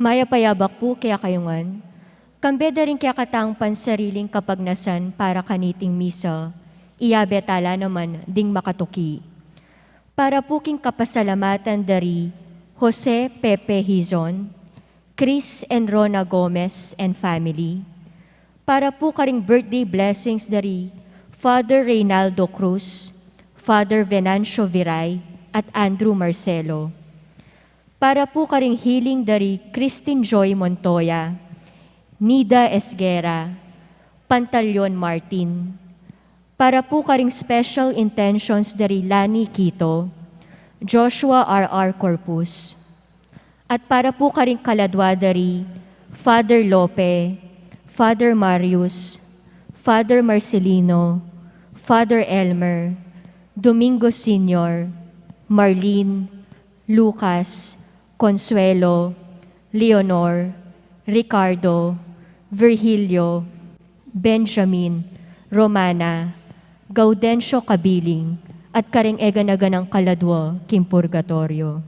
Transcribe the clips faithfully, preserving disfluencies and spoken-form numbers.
Mayap a yabak pu kekayu ngan. Kambe da ring kekatang pansariling kapagnasan para kaniting misa, iyabe tala naman ding makatuki. Para pu king kapasalamatan da ri Jose Pepe Hizon, Chris and Rona Gomez and family. Para pu karing birthday blessings da ri Father Reynaldo Cruz, Father Venancio Viray, at Andrew Marcelo. Para pu karing healing da ri Christine Joy Montoya, Nida Esguerra, Pantaleon Martin. Para pu karing special intentions da ri Lani Quito, Joshua R R Corpus. At para pu karing kaladwa da ri Father Lope, Father Marius, Father Marcelino, Father Elmer, Domingo Senior, Marlene, Lucas, Consuelo, Leonor, Ricardo, Virgilio, Benjamin, Romana, Gaudencio Cabiling, at karing e gana-ganang kaladwa king purgatoryo.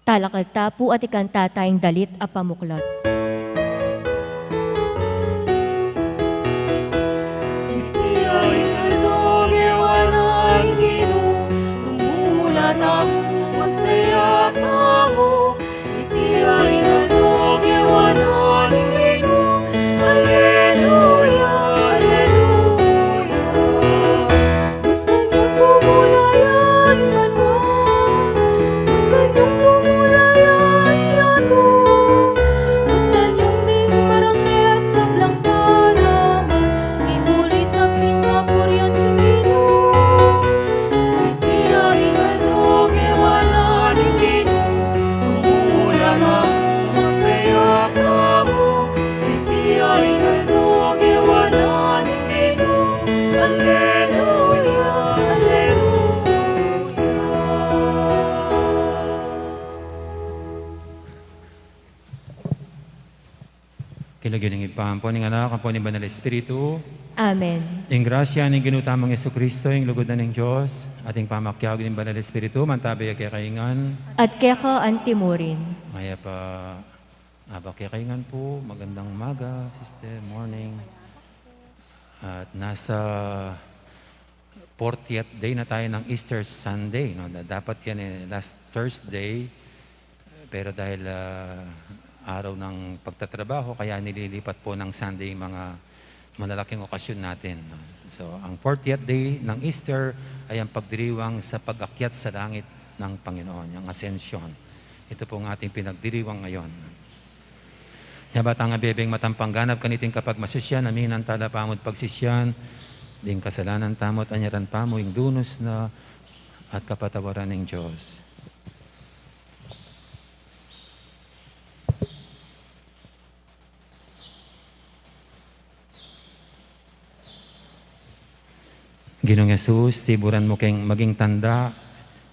Talakad ta pu at ikanta taya ing dalit a pamuklat. Iti ya ing aldo gewa na ning Ginu, mumula tamu, magsaya tamu. Iti ya ing aldo gewa na ning Ginu, aleluya, aleluya. Mustan yung tumula ya ing banua, mustan yung tumula ya ing yatu, mustan yung ding marangit sablang tanaman, ing bulis at ing kapurian king Ginu. Iti ya ing aldo gewa na ning Ginu, mumula tamu, magsaya tamu. Iti ya ing aldo gewa na ning Ginu, aleluya, aleluya. King lagyu ning Ibpa, ampo ning Anak, ampo ning Banal Espiritu. Amen. Ing grasya ning Ginu tamung Jesucristo, ing lugud na ning Dios, at ing pamakiabe ning Banal Espiritu, mantabi ya kekayu ngan. At keka antimurin. Mayap a abak kekayu ngan pu, magandang umaga, sister, morning. At nasa fortieth day na tayo ng Easter Sunday, no? Na dapat yan, eh, last Thursday, pero dahil, ah, araw ng pagtatrabaho, kaya nililipat po ng Sunday yung mga malalaking okasyon natin, no? So, ang fortieth day ng Easter ay ang pagdiriwang sa pag-akyat sa langit ng Panginoon, yung Ascension. Ito po ang ating pinagdiriwang ngayon. Nya ba tang abebeng matampang ganap kaniting kapagmasusyan, aminan tala pa mu at pagsisyan ding kasalanan tamu at anyaran pa mu ing dunus na at kapatawaran ning Dios. Ginung Jesus, tiburan mu keng maging tanda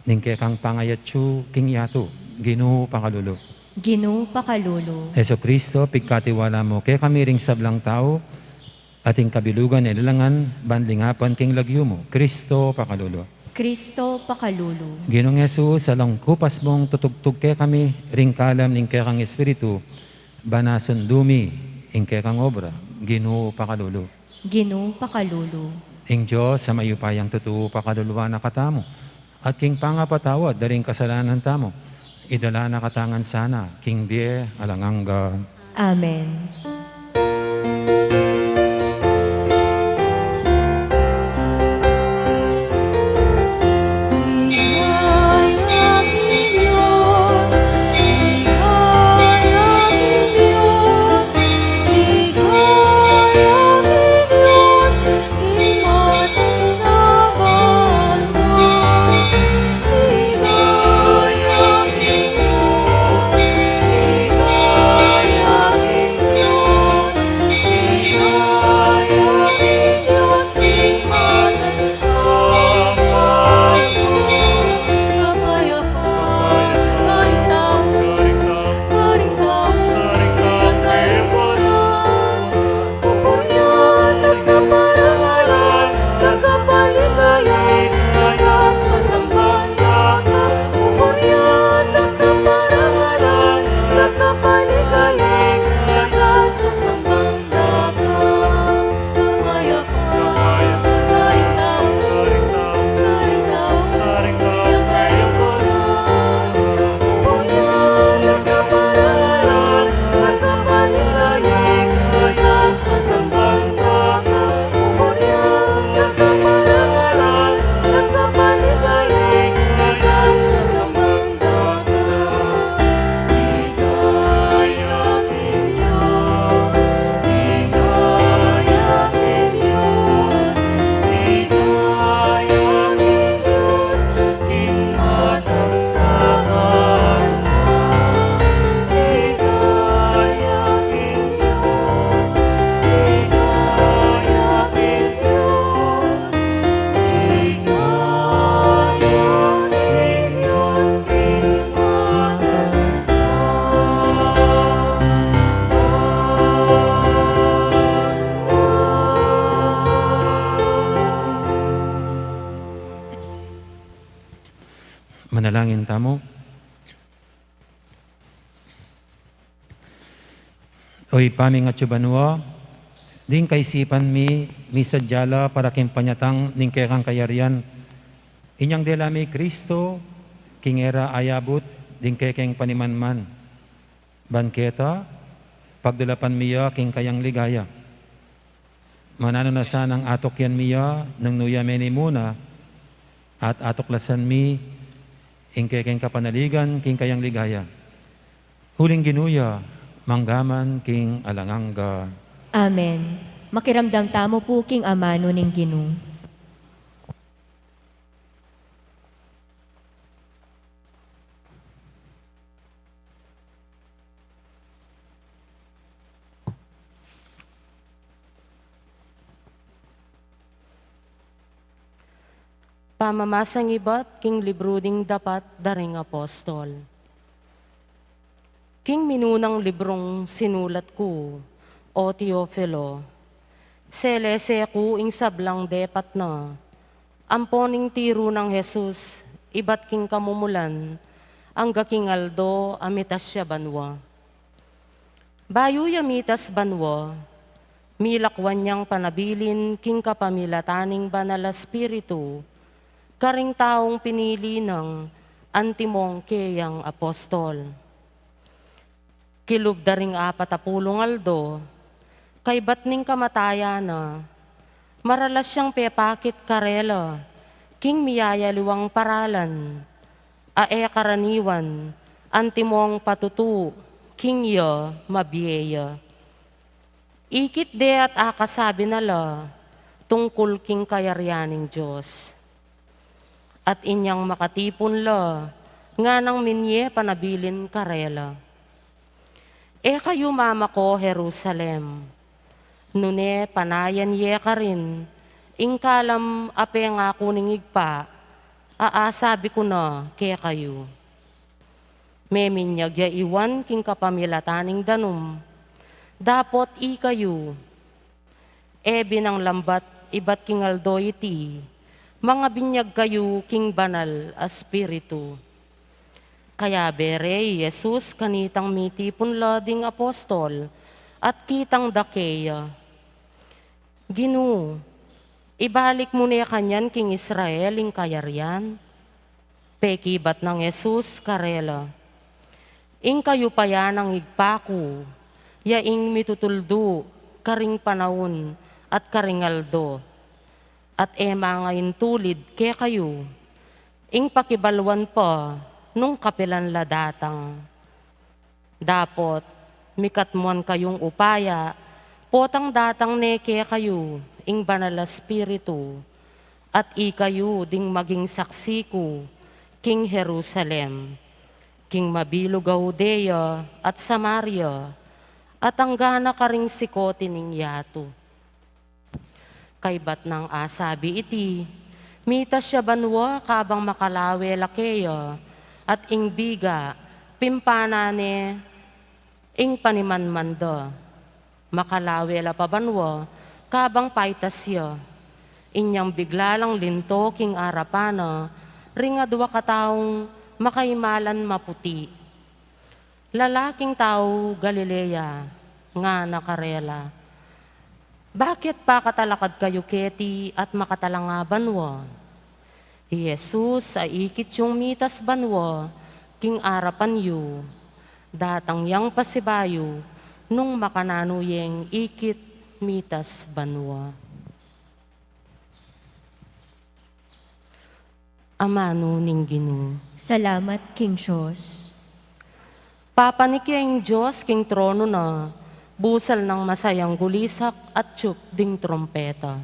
ning kekang pangayatsu king yatu. Ginu, pakalulu. Ginu, pakalulu. Jesucristo, pigkatiwala mu kekami ring sablang tau, at ing kabilugan e lalangan ban lingapan king lagyu mu. Cristo, pakalulu. Cristo, pakalulu. Ginung Jesus, alang kupas mung tutugtug kekami ring kalam ning kekang Espiritu, ban asundu mi ing kekang obra. Ginu, pakalulu. Ginu, pakalulu. Ing Dios a mayupayang tutu pakaluluan na katamu, at king pangapatawad da ring kasalanan tamu, idala na katamu ngan sana king bie alang angga. Amen. Manalangin tamu. O Ibpa mi a atsu banua, ding kaisipan mi, misadya la para king panyatang ning kekang kayarian. Inyang dela mi i Kristo, king e ra ayabut ding kekeng panimanman. Ban keta, pagdulapan mi ya king kayang ligaya. Mananu na sanang atukyan mi ya nung nu ya menimuna, at atuklasan mi ing kekeng kapanaligan king kayang ligaya. Uling Ginu ya, mangga man king alang angga. Amen. Makiramdam tamu pu king amanu ning Ginu. Pamamasang ibat king libru ding dapat da ring apostol. King minunang librung sinulat ku, o Teofilo, selese ku ing sablang depat na, ampo ning tiru nang Jesus ibat king kamumulan, angga king aldo a mitas ya banua. Bayu ya mitas banua, milakwan yang panabilin king kapamilatan ning Banal a Espiritu, karing taung pinili nang antimong keyang apostol. Kilub da ring apat a pulung aldo, kaybat ning kamatayan na, maralas yang pepakit karela king miyayaliwang paralan, a e karaniwan antimong patutu king ya mabie ya. Ikit de at akasabi na la tungkul king kayarian ning Dios. At inyang makatipun la, nganang minye panabilin karela, "E kayu mamako Jerusalem, nune panayan ye karin ing kalam a pengaku ning Ibpa, a asabi ku na kekayu. Meminyag ya i Juan king kapamilatan ning danum, dapot ikayu, e binang lambat ibat king aldo iti, mangabinyag kayu king Banal a Espiritu." Kaya bere i Jesus kanitang mitipun la ding apostol, at kitang da keya, "Ginu, ibalik mu ne kanyan king Israel ing kayarian?" Pekibat nang Jesus karela, "Ing kayupayan ning Ibpa ku, ya ing mitutuldu karing panaun at karing aldo, at e mangaintulid kekayu ing pakibaluan pa nung kapilan la datang. Dapot mikatmuan kayung upaya, potang datang ne kekayu ing Banal a Espiritu, at ikayu ding maging saksi ku king Jerusalem, king mabilug a Judea at Samaria, at anggana karing sikoti ning yatu." Kaybat nang asabi iti, mitas ya banua kabang makalawe la keya, at ing biga pimpana ne ing panimanman da. Makalawe la pa banua kabang paitas ya, inyang bigla lang linto king arapan na ring adua kataung makaimalan maputi. "Lalaking tau Galilea," ngana karela, "bakit pakatalakad kayu keti at makatalanga banua? I Jesus a ikit yung mitas banua king arapan yu, datang yang pasibayu nung makananu yeng ikit mitas banua." Amanu ning Ginu. Salamat king Dios. Papanik ya ing Dios king tronu na, busal nang masayang gulisak at tiup ding trumpeta.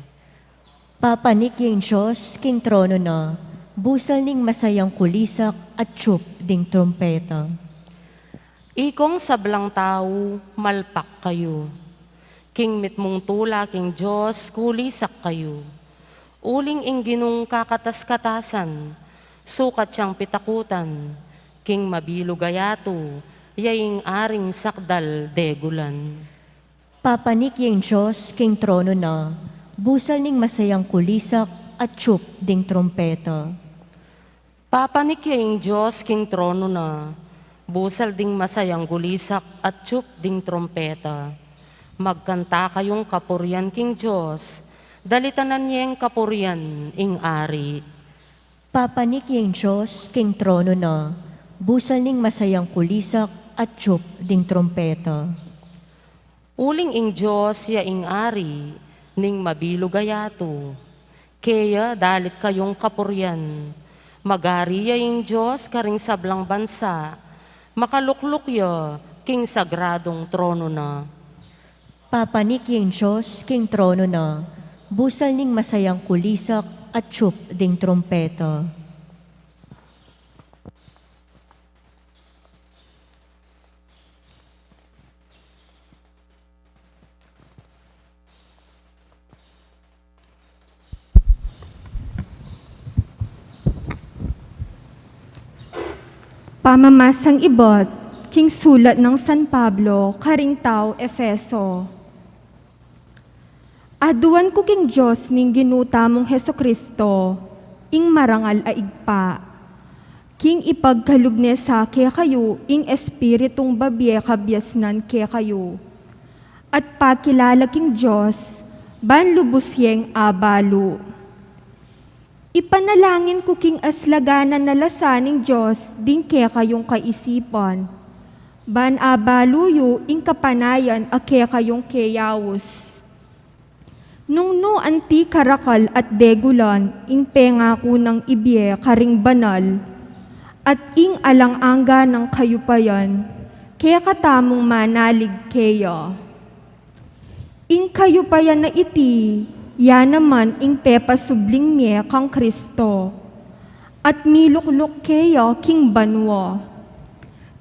Papanik ya ing Dios king tronu na, busal ning masayang kulisak at tiup ding trumpeta. Ikong sablang tau, malpak kayu. King mitmung tula king Dios, kulisak kayu. Uling ing Ginung kakatas-katasan, sukat yang pitakutan, king mabilug a yatu, ya ing aring sakdal degulan. Papanik ya ing Dios king tronu na, busal ning masayang kulisak at tiup ding trumpeta. Papanik ya ing Dios king tronu na, Busal ding masayang gulisak at tiyup ding trumpeta. Magkanta kayung kapurian king Dios, dalitanan yeng kapurian ing Ari. Papanik ya ing Dios king trono na, busal ning masayang kulisak at tiyup ding trumpeta. Uling ing Dios ya ing Ari ning mabilug a yatu. Keya dalit kayung kapurian. Mag-ari ya ing Dios karing sablang bansa, makalukluk ya king sagradung trono na. Papanik ya ing Dios king trono na, busal ning masayang kulisak at tiyup ding trumpeta. Pamamasang ibat king sulat nang San Pablo karing taga Efeso. Aduan ku king Dios ning Ginu tamung Jesucristo, ing marangal a Ibpa, king ipagkalub ne sa kekayu ing Espiritung babie kabiasnan kekayu, at pakilala king Dios ban lubus yeng abalu. Ipanalangin ku king aslaganan a lasa ning Dios ding kekayung kaisipan, ban abalu yu ing kapanayan a kekayung keyaus. Nung nu anti karakal at degulan ing pengaku nang ibie karing banal, at ing alang angga nang kayupayan kekatamung manalig keya. Ing kayupayan a iti, ya naman ing pepasubling mie kang Kristo, at milukluk keya king banua,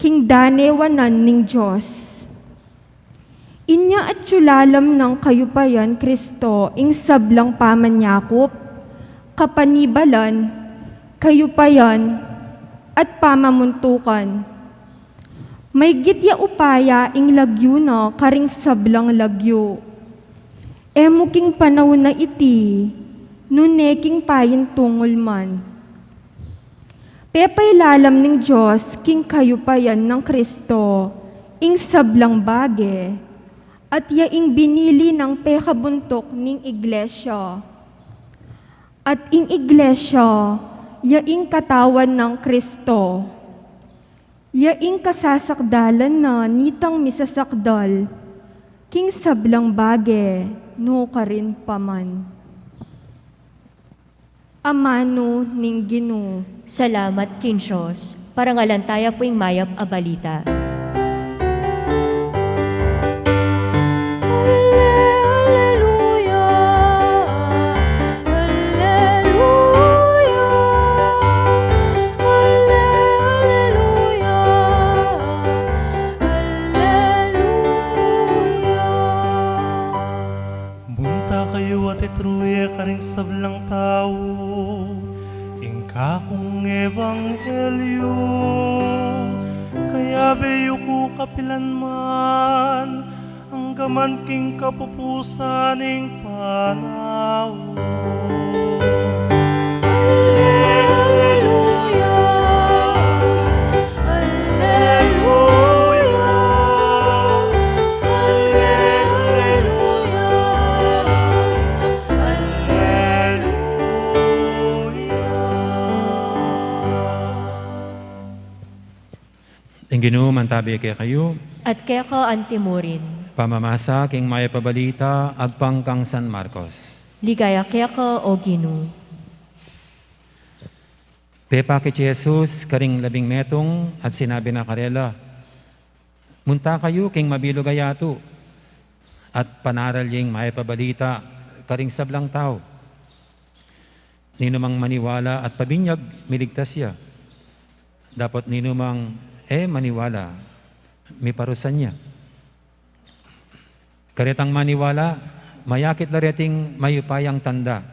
king danewanan ning Dios. Inya atyu lalam nang kayupayan Kristo ing sablang pamanyakup, kapanibalan, kayupayan, at pamamuntukan. Maygit ya upaya ing lagyu na karing sablang lagyu. E mu king panaun a iti, nune king payintungul man. Pepailalam ning Dios king kayupayan nang Kristo ing sablang bage, at ya ing binili nang pekabuntuk ning iglesia. At ing iglesia, ya ing katawan nang Kristo. Ya ing kasasakdalan na nitang misasakdal king sablang bage nukarin pa man. Amanu ning Ginu. Salamat king Dios. Parangalan taya pu ing mayap a balita. Alleluia, alleluia, alleluia, alleluia. Munta kayu at ituru ye karing sablang tau ing kakung ebanghelyu, kayabe yu ku kapilan man, angga man king kapupusan ning panaun. Alleluia, alleluia, alleluia, alleluia. Ing Ginu mantabi kekayu. At keka antimurin. Pamamasa king mayap a balita agpang kang San Marcos. Ligaya keka, o Ginu. Pepakit i Jesus karing labing metung at sinabi na karela, munta kayu king mabilug a yatu at panaral ye ing mayap a balita karing sablang tau. Ninumang maniwala at pabinyag, miligtas ya. Dapot ninumang e maniwala, miparusan ya. Karetang maniwala, mayakit la reting mayupayang tanda.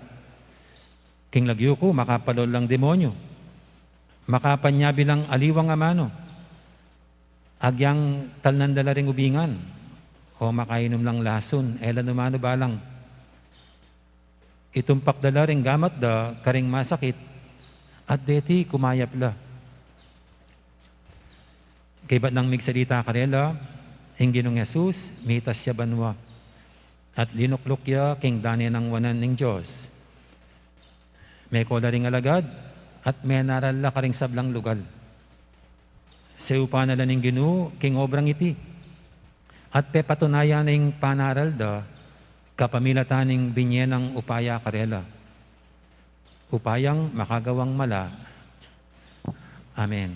King lagyu ku, makapalol lang demonyu, makapanyabi lang aliwang amanu, agyang talnan da la ring ubingan, o makainum lang lasun, e la numanu balang. Itumpak da la ring gamat da karing masakit, at deti kumayap la. Kaybat nang migsalita karela, ing Ginung Jesus mitas ya banua, at linukluk ya king dane nang wanan ning Dios. Meko la ring alagad, at menaral la karing sablang lugal. Seupan na la ning Ginu king obrang iti, at pepatunayan ing panaral da kapamilatan ning binye nang upaya karela. Upayang makagawang mala. Amen.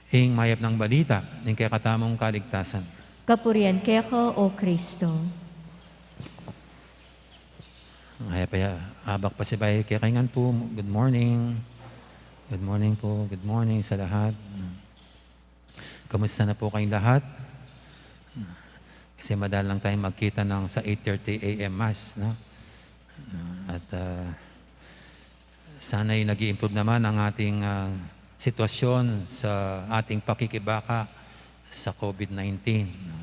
Ing mayap nang balita ning kekatamung kaligtasan. Kapurian keka, O Kristo. Mayap ya, abak pasibayu kekayu ngan pu. Good morning. Good morning pu. Good morning sa lahat. Kumusta na po kayong lahat? Kasi madalang tayong magkita ng sa eight thirty A M Mass, no? At, ah, sana'y nag-i-improve naman ang ating, ah, sitwasyon sa ating pakikibaka sa COVID nineteen, no?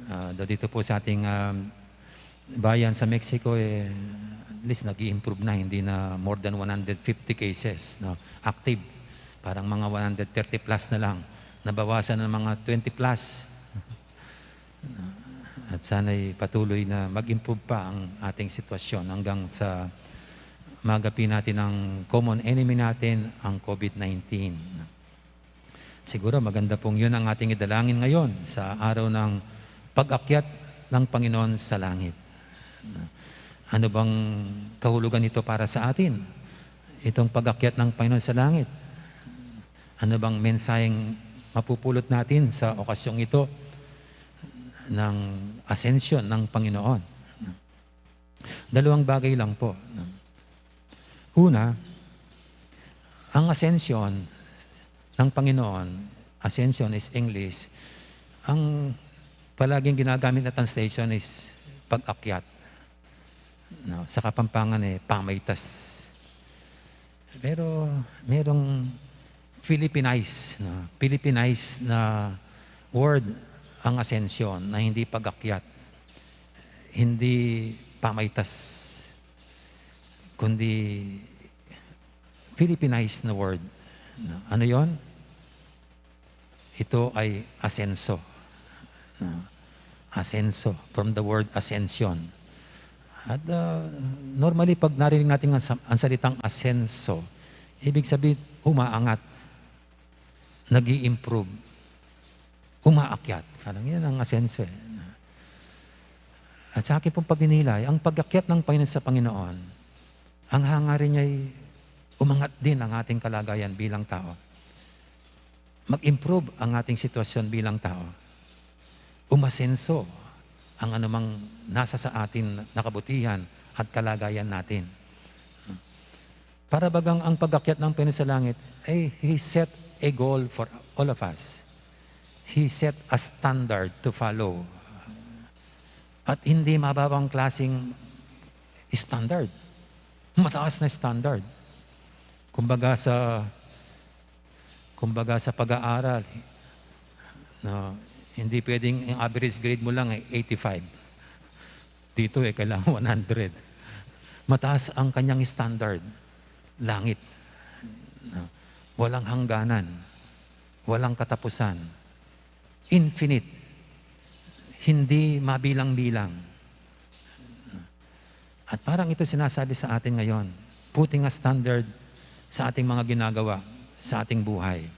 Ah, do dito po sa ating, ah, bayan sa Mexico, eh, at least nag-i-improve na, hindi na more than one hundred fifty cases, no, active. Parang mga one hundred thirty plus na lang. Nabawasan ng mga twenty plus. At sana'y patuloy na mag-improve pa ang ating sitwasyon hanggang sa magapi natin ang common enemy natin, ang COVID nineteen. Siguro maganda pong yun ang ating idalangin ngayon sa araw ng pag-akyat ng Panginoon sa langit. Ano bang kahulugan nito para sa atin? Itong pag-akyat ng Panginoon sa langit. Ano bang mensaheng mapupulot natin sa okasyong ito ng ascension ng Panginoon? Dalawang bagay lang po. Una, ang ascension ng Panginoon, ascension is English, ang palaging ginagamit na translation is pag-akyat. No, sa Kapampangan, eh, pamaitas. Pero merong Philippinized, no? Philippinized na word ang ascension, na hindi pag-akyat, hindi pamaitas, kundi Philippinized na word. No? Ano yon? Ito ay asenso. No? Asenso, from the word ascension. At, ah, normally, pag narinig natin ang, sa- ang salitang asenso, ibig sabihin, umaangat, nag improve, umaakyat. Parang yan ang asenso, eh. At sa akin pong pagninilay, ang pag-akyat ng Panginoon sa Panginoon, ang hangarin niya ay umangat din ang ating kalagayan bilang tao. Mag-improve ang ating sitwasyon bilang tao. Umasenso ang anumang nasa sa atin na kabutihan at kalagayan natin. Para bagang ang pag-akyat ng Panginoon sa langit, eh, He set a goal for all of us. He set a standard to follow. At hindi mababang klaseng standard. Mataas na standard. Kumbaga sa, kumbaga sa pag-aaral, no, hindi pwedeng ang average grade mo lang ay eighty-five. Dito, eh, kailangan one hundred. Mataas ang kanyang standard. Langit. No? Walang hangganan. Walang katapusan. Infinite. Hindi mabilang-bilang. At parang ito sinasabi sa atin ngayon, putting a standard sa ating mga ginagawa, sa ating buhay.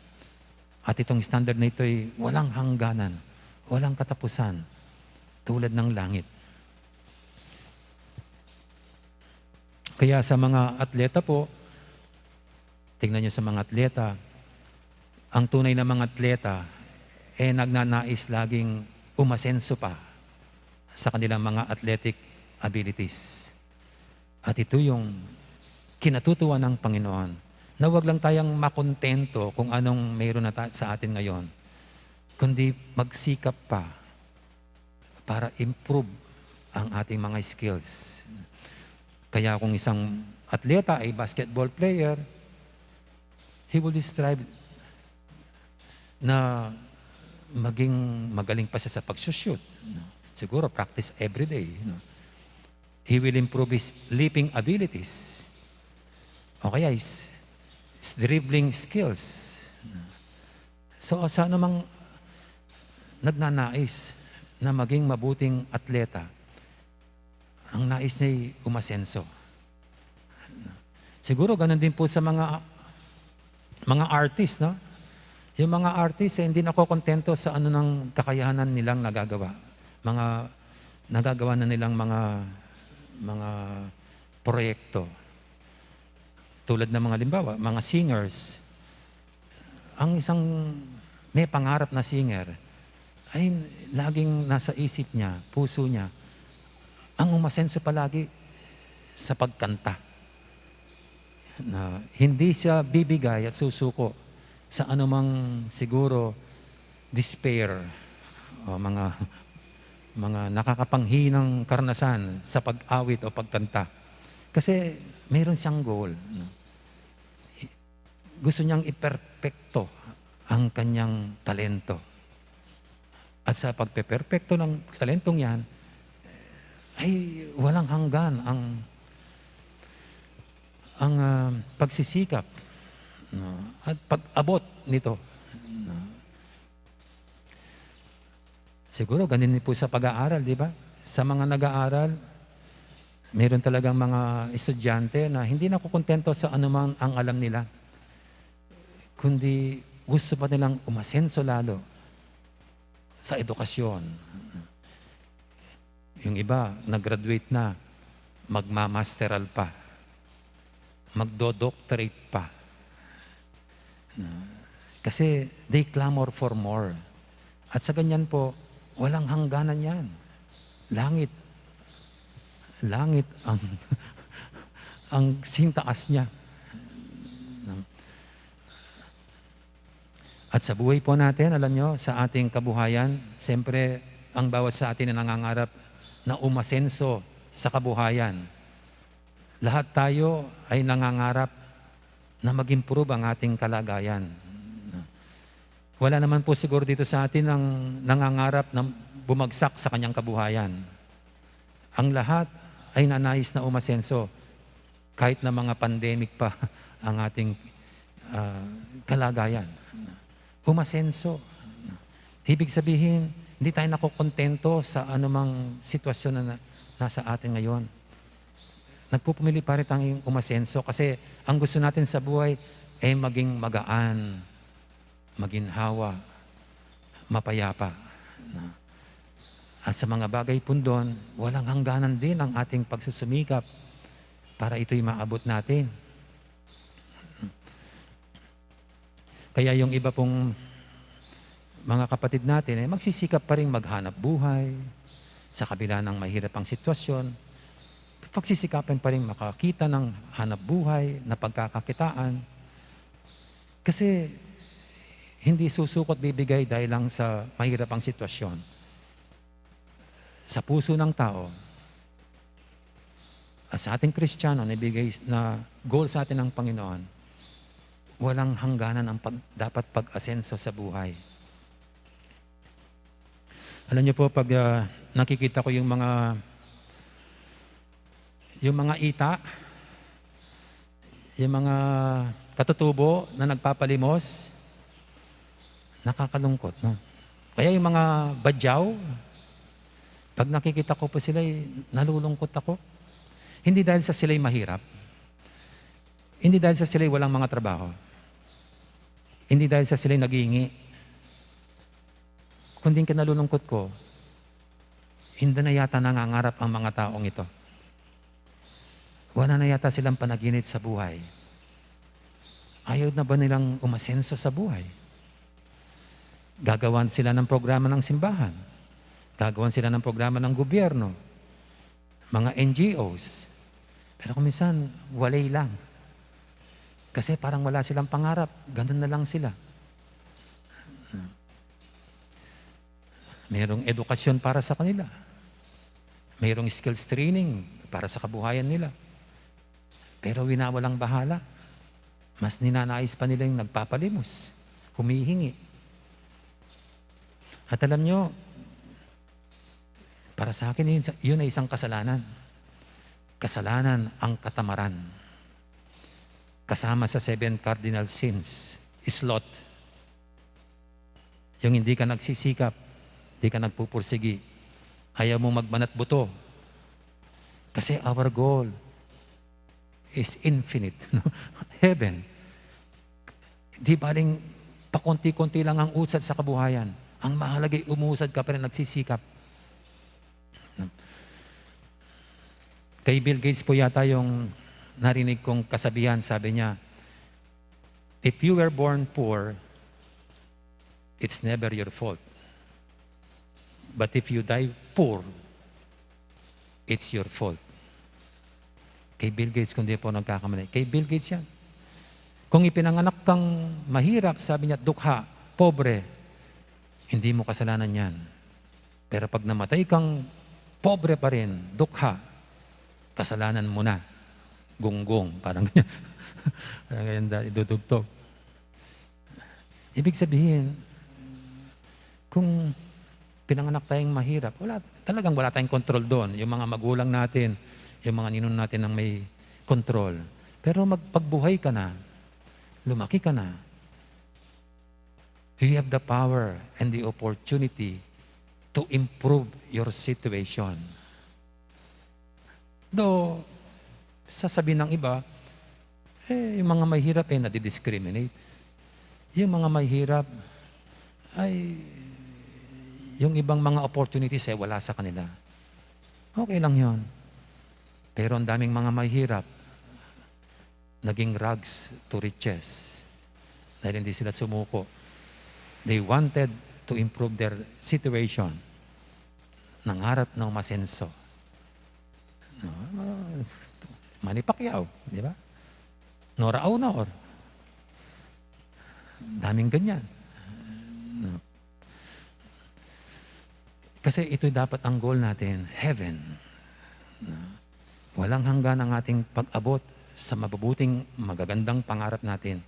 At itong standard na ito ay walang hangganan, walang katapusan, tulad ng langit. Kaya sa mga atleta po, tingnan niyo sa mga atleta, ang tunay na mga atleta, eh, nagnanais laging umasenso pa sa kanilang mga athletic abilities. At ito yung kinatutuwa ng Panginoon, na wag lang tayong makontento kung anong mayroon na ta- sa atin ngayon, kundi magsikap pa para improve ang ating mga skills. Kaya kung isang atleta ay basketball player, he will strive na maging magaling pa siya sa pagsushoot, no? Siguro practice every day, no? He will improve his leaping abilities. O kaya is, is dribbling skills. So, sa anumang nagnanais na maging mabuting atleta, ang nais niya ay umasenso. Siguro ganun din po sa mga, mga artist, no? Yung mga artist, eh, hindi nakokontento sa ano ng kakayahan nilang nagagawa. Mga nagagawa na nilang mga, mga proyekto. Tulad ng mga, halimbawa, mga singers. Ang isang may pangarap na singer ay laging nasa isip niya, puso niya, ang umasenso palagi sa pagkanta. Na hindi siya bibigay at susuko sa anumang siguro despair o mga, mga nakakapanghinang karanasan sa pag-awit o pagkanta. Kasi mayroon siyang goal, no? Gusto niyang iperpekto ang kanyang talento. At sa pagpeperpekto ng talentong yan, ay walang hanggan ang, ang, ah, pagsisikap, no? At pag-abot nito, no? Siguro ganun din po sa pag-aaral, di ba? Sa mga nag-aaral, meron talagang mga estudyante na hindi nakukontento sa anumang ang alam nila, kundi gusto pa nilang umasenso lalo sa edukasyon. Yung iba, nag-graduate na, magmamasteral pa, magdo-doctorate pa. Na, kasi they clamor for more. At sa ganyan po, walang hangganan yan. Langit. Langit ang, ang sintaas niya. At sa buhay po natin, alam nyo, sa ating kabuhayan, siyempre, ang bawat sa atin na nangangarap na umasenso sa kabuhayan. Lahat tayo ay nangangarap na mag-improve ang ating kalagayan. Wala naman po siguro dito sa atin ang nangangarap na bumagsak sa kanyang kabuhayan. Ang lahat ay nanais na umasenso, kahit na mga pandemic pa ang ating, ah, kalagayan. Umasenso. Ibig sabihin, hindi tayo nakokontento sa anumang sitwasyon na, na nasa atin ngayon. Nagpupumili pa rin tayong umasenso kasi ang gusto natin sa buhay ay maging magaan, maginhawa, mapayapa. Na, at sa mga bagay pundon, walang hangganan din ang ating pagsusumikap para ito'y maabot natin. Kaya yung iba pong mga kapatid natin, eh, magsisikap pa rin maghanap buhay sa kabila ng mahirap ang sitwasyon. Pagsisikapan pa rin makakita ng hanap buhay na pagkakakitaan. Kasi hindi susuko at bibigay dahil lang sa mahirap ang sitwasyon. Sa puso ng tao, at sa ating Kristiyano na ibigay na goal sa atin ng Panginoon, walang hangganan ang pag-, dapat pag-asenso sa buhay. Alam niyo po, pag, ah, nakikita ko yung mga, yung mga ita, yung mga katutubo na nagpapalimos, nakakalungkot, no? Kaya yung mga badyaw, pag nakikita ko po sila, eh, nalulungkot ako. Hindi dahil sa sila'y mahirap. Hindi dahil sa sila'y walang mga trabaho. Hindi dahil sa sila'y naghihingi. Kundi ang kinalulungkot ko, hindi na yata nangangarap ang mga taong ito. Wala na yata silang panaginip sa buhay. Ayaw na ba nilang umasenso sa buhay? Gagawan sila ng programa ng simbahan. Gagawan sila ng programa ng gobyerno. Mga N G Os. Pero kung minsan, walay lang. Kasi parang wala silang pangarap. Ganun na lang sila. Mayroong edukasyon para sa kanila. Mayroong skills training para sa kabuhayan nila. Pero winawalang bahala. Mas ninanais pa nila yung nagpapalimos, humihingi. At alam nyo, para sa akin, yun, yun ay isang kasalanan. Kasalanan ang katamaran. Kasama sa seven cardinal sins is sloth. Yung hindi ka nagsisikap, hindi ka nagpupursigi, ayaw mo magbanat buto. Kasi our goal is infinite, no? Heaven. Di baling pakonti-konti lang ang usad sa kabuhayan. Ang mahalaga, umusad ka pa rin, nagsisikap. Kay Bill Gates po yata yung narinig kong kasabihan, sabi niya, "If you were born poor, it's never your fault. But if you die poor, it's your fault." Kay Bill Gates, kung di po nagkakamali. Kay Bill Gates yan. Kung ipinanganak kang mahirap, sabi niya, dukha, pobre, hindi mo kasalanan yan. Pero pag namatay kang pobre pa rin, dukha, kasalanan mo na. Gunggong, parang ganyan. Parang ganyan da-, idudugtog. Ibig sabihin, kung pinanganak tayong mahirap, wala, talagang wala tayong kontrol doon. Yung mga magulang natin, yung mga ninong natin ang may kontrol. Pero magpagbuhay ka na, lumaki ka na, you have the power and the opportunity to improve your situation. Though, sasabihin ng iba, eh, yung mga mahirap, eh, nadidiscriminate. Yung mga mahirap, ay, yung ibang mga opportunities, eh, wala sa kanila. Okay lang yon. Pero ang daming mga mahirap, naging rags to riches. Dahil hindi sila sumuko. They wanted to improve their situation. Nangarap na umasenso. No? Manny Pacquiao, di ba? Nora Aunor. Daming ganyan. No? Kasi ito dapat ang goal natin, heaven. No? Walang hanggan ang ating pag-abot sa mabubuting, magagandang pangarap natin.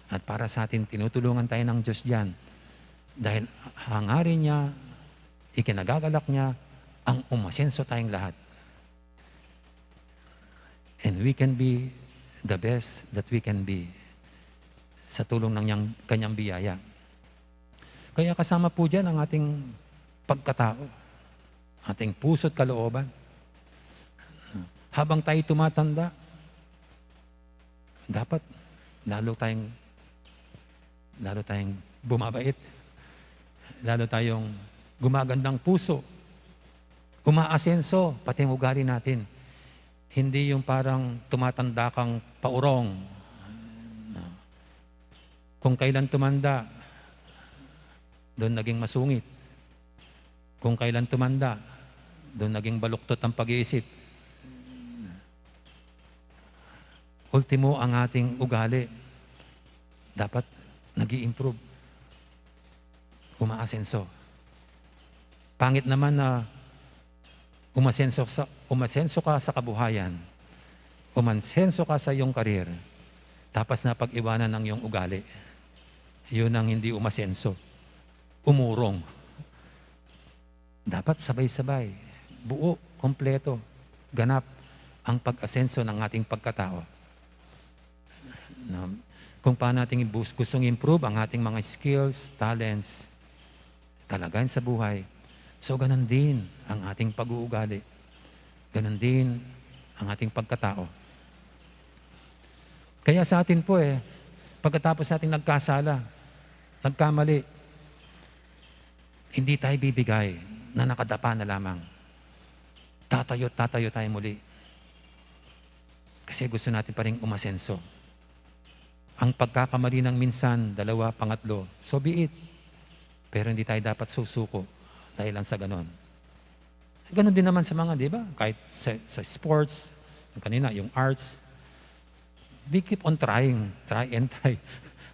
At para sa atin, tinutulungan tayo ng Diyos diyan. Dahil hangarin niya, ikinagagalak niya, ang umasenso tayong lahat. And we can be the best that we can be sa tulong ng niyang, kanyang biyaya. Kaya kasama po diyan ang ating pagkatao, ating puso at kalooban. Habang tayo tumatanda, dapat lalo tayong, lalo tayong bumabait, lalo tayong gumagandang puso, umaasenso, pati ang ugali natin. Hindi yung parang tumatanda kang paurong. Kung kailan tumanda, doon naging masungit. Kung kailan tumanda, doon naging baluktot ang pag-iisip. Ultimo, ang ating ugali dapat nag improve, umaasenso. Pangit naman na umasenso sa, umasenso ka sa kabuhayan, umasenso ka sa iyong karir, tapos napag-iwanan ang iyong ugali. Yun ang hindi umasenso. Umurong. Dapat sabay-sabay, buo, kompleto, ganap ang pag-asenso ng ating pagkatao. No? Kung paano natin ibus-, gustong improve ang ating mga skills, talents, kalagayan sa buhay, so ganun din ang ating pag-uugali. Ganun din ang ating pagkatao. Kaya sa atin po eh, pagkatapos nating nagkasala, nagkamali, hindi tayo bibigay na nakadapa na lamang. Tatayo, tatayo tayo muli. Kasi gusto natin pa rin umasenso. Ang pagkakamali ng minsan, dalawa, pangatlo, so be it. Pero hindi tayo dapat susuko dahil lang sa ganon. Ganon din naman sa mga, di ba? Kahit sa, sa sports, yung kanina, yung arts, we keep on trying, try and try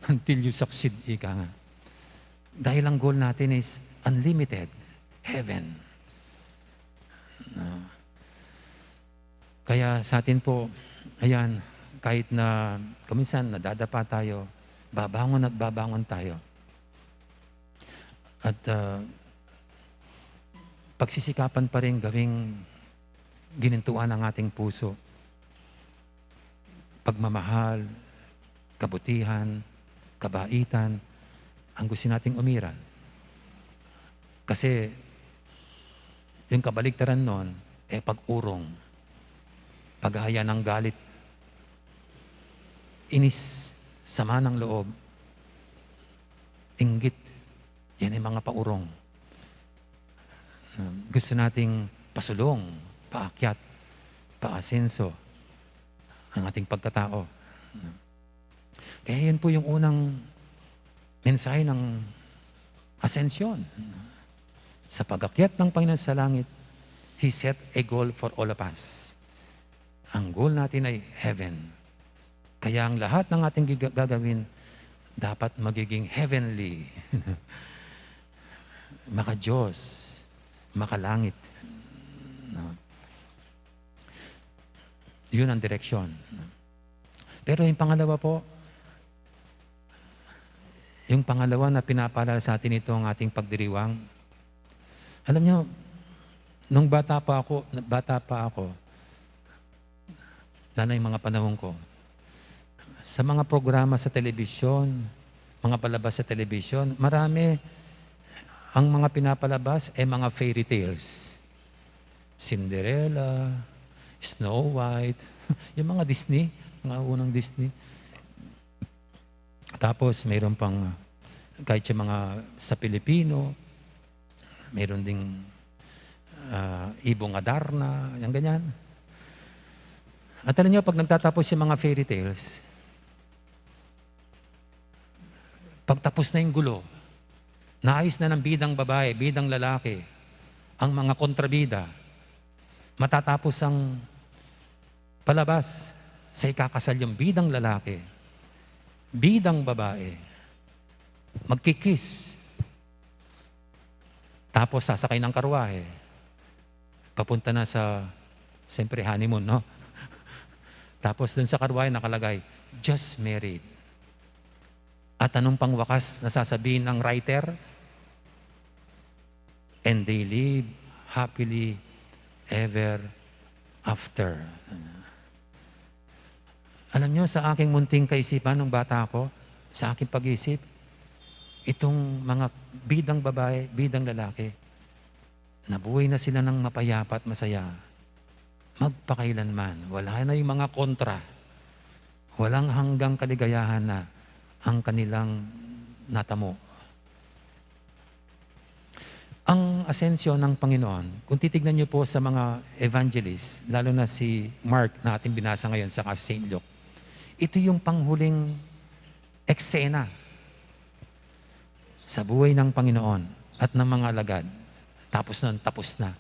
until you succeed, ika nga. Dahil ang goal natin is unlimited, heaven. No? Kaya sa atin po, ayan, kahit na kuminsan nadadapa tayo, babangon at babangon tayo. At, ah, pagsisikapan pa rin gawing ginintuan ang ating puso. Pagmamahal, kabutihan, kabaitan, ang gusto nating umiral. Kasi yung kabaliktaran nun, eh, pag-urong, pag-aya ng galit, inis, sama ng loob, inggit, yan ay mga paurong. Um, gusto nating pasulong, paakyat, paasenso ang ating pagkatao. Kaya yun po yung unang mensahe ng Ascension. Sa pag-akyat ng Panginoon sa langit, He set a goal for all of us. Ang goal natin ay heaven. Kaya ang lahat ng ating giga-, gagawin dapat magiging heavenly. Maka-Diyos, makalangit. No? Yun ang direksyon. Pero yung pangalawa po, yung pangalawa na pinapaalala sa atin ito ang ating pagdiriwang. Alam nyo, nung bata pa ako, bata pa ako, lalo na yung mga panahon ko, sa mga programa sa telebisyon, mga palabas sa telebisyon, marami ang mga pinapalabas ay mga fairy tales. Cinderella, Snow White, yung mga Disney, mga unang Disney. Tapos mayroon pang, ah, kahit yung mga sa Pilipino, mayroon ding, ah, Ibong Adarna, yung ganyan. At alam nyo, pag nagtatapos yung mga fairy tales, pagtapos na yung gulo, naayos na ng bidang babae, bidang lalaki, ang mga kontrabida, matatapos ang palabas sa ikakasal yung bidang lalaki, bidang babae, magkikis. Tapos sasakay ng karwahe, papunta na sa, siyempre, honeymoon, no? Tapos dun sa karwahe nakalagay, "Just married." At anong pangwakas na sasabihin ng writer? "And they live happily ever after." Alam nyo, sa aking munting kaisipan nung bata ako, sa aking pag-isip, itong mga bidang babae, bidang lalaki, nabuhay na sila ng mapayapa at masaya. Magpakailanman, wala na yung mga kontra. Walang hanggang kaligayahan na ang kanilang natamo. Ang asensyo ng Panginoon, kung titignan niyo po sa mga evangelist, lalo na si Mark na ating binasa ngayon, saka si Saint Luke, ito yung panghuling eksena sa buhay ng Panginoon at ng mga alagad. Tapos nun, tapos na.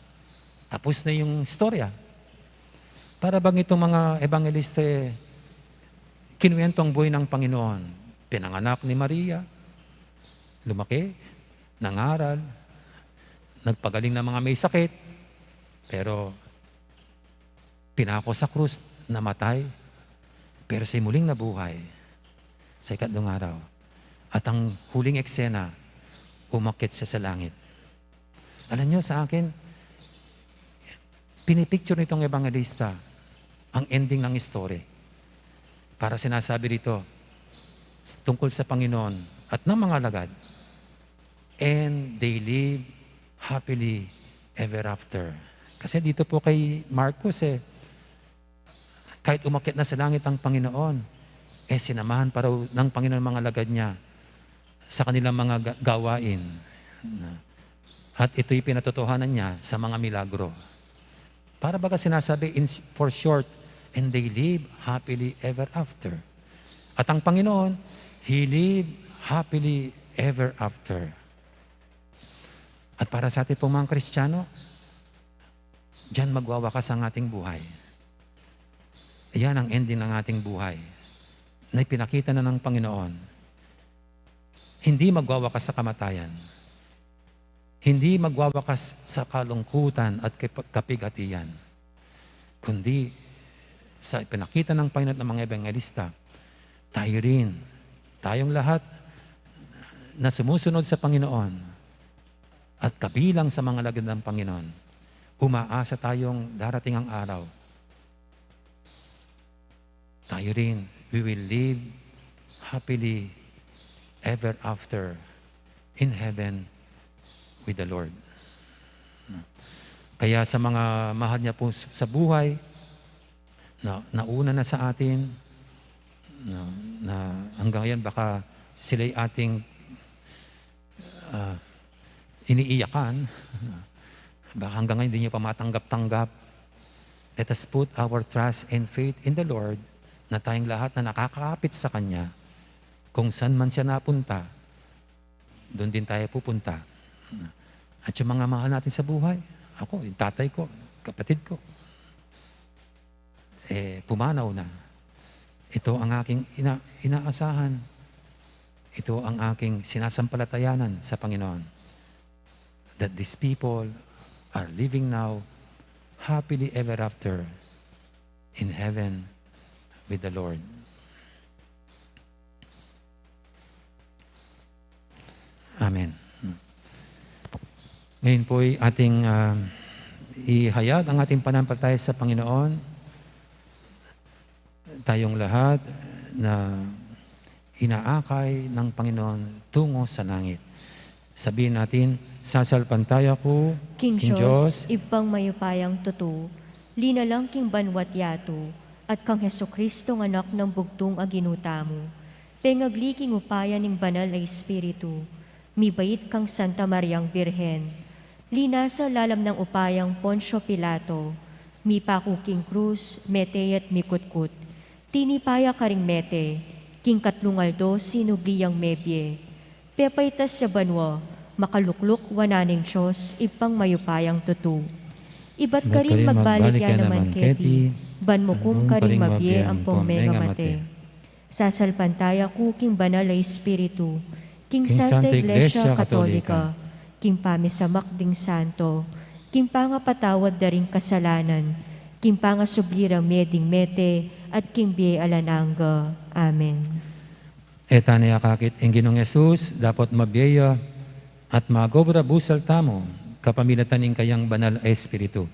Tapos na yung istorya. Para bang itong mga ebanghelista, eh, kinuwento ang buhay ng Panginoon. Pinanganak ni Maria, lumaki, nangaral, nagpagaling ng mga may sakit, pero pinako sa krus, namatay, pero sa muling nabuhay sa ikatlong araw. At ang huling eksena, umakyat siya sa langit. Alam nyo, sa akin, pinipicture nitong ebanghelista ang ending ng story. Para sinasabi rito, tungkol sa Panginoon at ng mga alagad, "And they live happily ever after." Kasi dito po kay Marcos, eh, kahit umakyat na sa langit ang Panginoon, eh, sinamahan pa raw ng Panginoon mga alagad niya sa kanilang mga ga-, gawain. At ito'y pinatotohanan niya sa mga milagro. Para baga sinasabi, in, for short, "And they live happily ever after." At ang Panginoon, He live happily ever after. At para sa ating pong mga Kristiyano, diyan magwawakas ang ating buhay. Iyan ang ending ng ating buhay na ipinakita na ng Panginoon. Hindi magwawakas sa kamatayan. Hindi magwawakas sa kalungkutan at kap-, kapigatian. Kundi sa ipinakita ng Panginoon at ng mga ebanghelista, tayo rin, tayong lahat na sumusunod sa Panginoon at kabilang sa mga alagad ng Panginoon, umaasa tayong darating ang araw, tayo rin, we will live happily ever after in heaven with the Lord. Kaya sa mga mahal niya po s-, sa buhay, na nauna na sa atin, na, na hanggang ngayon baka sila'y ating, ah, iniiyakan, baka hanggang ngayon hindi niyo pa matanggap-tanggap. Let us put our trust and faith in the Lord, na tayong lahat na nakakapit sa Kanya, kung saan man siya napunta, doon din tayo pupunta. At yung mga mahal natin sa buhay, ako, yung tatay ko, kapatid ko, eh, pumanaw na. Ito ang aking ina-, inaasahan. Ito ang aking sinasampalatayanan sa Panginoon. That these people are living now happily ever after in heaven with the Lord. Amen. Ngayon po'y ating, ah, ihayag ang ating pananampalataya sa Panginoon. Tayong lahat na inaakay ng Panginoon tungo sa langit. Sabihin natin, "Sasalpantaya ku king Dios, Ibpang mayupayang tutu, linalang king banwa't yatu, at kang Jesucristong Anak nang bugtung a Ginu tamu, pengagli king upaya ning Banal a Espiritu, mibait kang Santa Mariang Birhen, linasa lalam nang upayang Poncio Pilato, mipaku king krus, mete ya't mikutkut, tinipa ya karing mete, king katlung aldo sinubli yang mebie, pepaitas ya banwa, makalukluk wanan ning Dios, Ibpang mayupayang tutu. Ibat karin magbalik ya naman keti, ban mukum karing mabie ampong mengamate." Sasalpantaya ku king Banal a Espiritu, king Santa Iglesia Katolika, king pamisamak ding santo, king pangapatawad da ring kasalanan, king pangasubli rang mie ding mete, at king bie alang angga. Amen. E tane akakit ing Ginung Jesus, dapot mabie ya at magobra busal tamu, kapamilatan ning kayang Banal a Espiritu.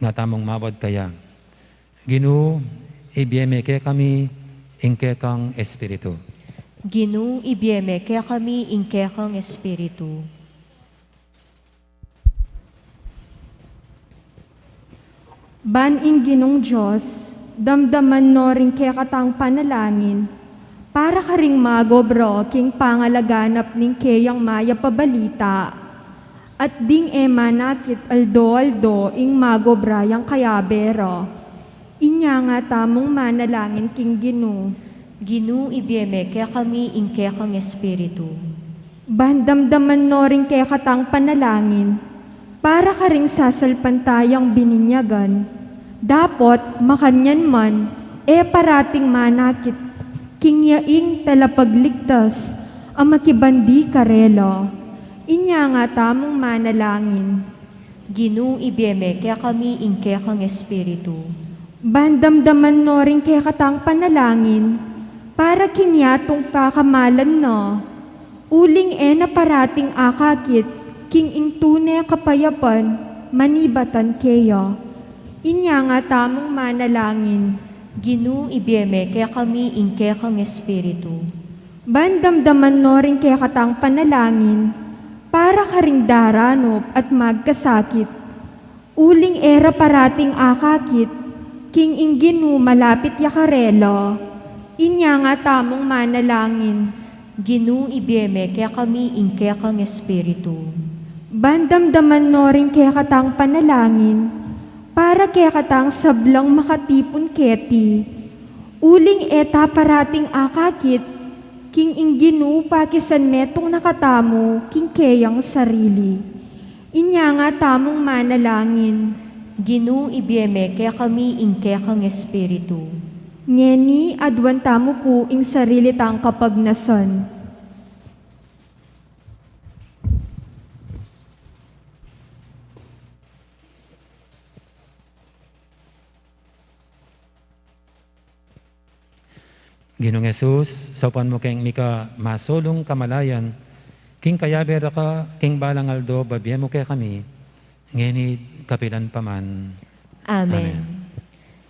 Nga tamung mawad kaya, "Ginu, ibie me kekami ing kekang Espiritu." Ginu, ibie me kekami ing kekang Espiritu. Ban ing Ginung Dios, damdaman no ring kekatang panalangin, para karing magobra king pangalaganap ning keyang mayap a balita, at ding e manakit aldo-aldo ing magobra yang kayabe ra. Inya nga tamung manalangin king Ginu. Ginu, ibie me kekami ing kekang Espiritu. Ban damdaman no ring kekatang panalangin, para karing sasalpantayang bininyagan, dapot makanyan man, e parating manakit king yaing talapagligtas a makibandi karela. Inya nga tamung manalangin. Ginu, ibie me kekami ing kekang Espiritu. Ban damdaman no ring kekatang panalangin, para king yatung pakamalan na, uling e na parating akakit king ing tune kapayapan manibatan keya. Inya nga tamung manalangin. Ginu, ibie me kekami ing kekang Espiritu. Ban damdaman no ring kekatang panalangin, para karing daranup at magkasakit, uling e ra parating akakit king ing Ginu malapit ya karela. Inya nga tamung manalangin. Ginu, ibie me kekami ing kekang Espiritu. Ban damdaman no ring kekatang panalangin, para kekatang sablang makatipun keti, uling e ta parating akakit king ing Ginu pakisan metung na katamu king keyang sarili. Inya nga tamung manalangin. Ginu, ibie me kekami ing kekang Espiritu. Ngeni, aduan tamu pu ing sarili tang kapagnasan. Ginung Jesus, saupan mu keng mika masulung kamalayan, king kayabe ra ka, king balang aldo, babie mu kekami, ngeni, kapilan pa man. Amen. Amen.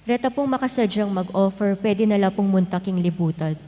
Reta pung makasadyang mag-offer, pwede na la pung munta king libutan.